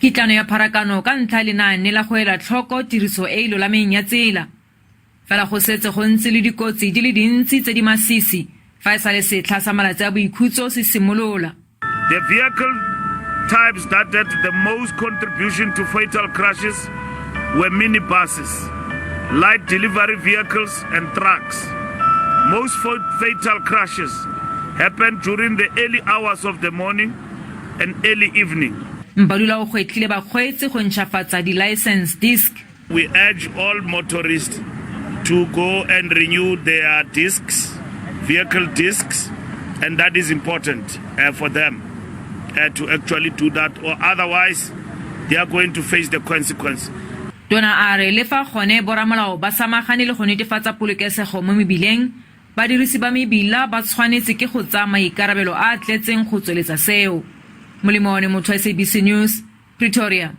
Kitlano ya pharakano ka ntlha ya lenaane la go ela tlhoko tiriso e e lolameng ya tsela. Fela go setse go ntse le dikotsi di le dintsi tse di masisi fa e sale setlha sa malatsi a boikhutso se simolola. The vehicle types that had the most contribution to fatal crashes were minibuses, light delivery vehicles and trucks. Most fatal crashes happened during the early hours of the morning and early evening. Mbalula o gwetlhile bakgweetsi go ntšhafatsa di-license disc. We urge all motorists to go and renew their discs, vehicle discs, and that is important for them to actually do that, or otherwise they are going to face the consequence. Tona a re le fa gone boramolao ba samagane le go netefatsa polokesego mo mebileng, badirisi ba mebila ba tshwanetse ke go tsaya maikarabelo a a tletseng go tsweletsa seo. Molemo one motho SABC News, Pretoria.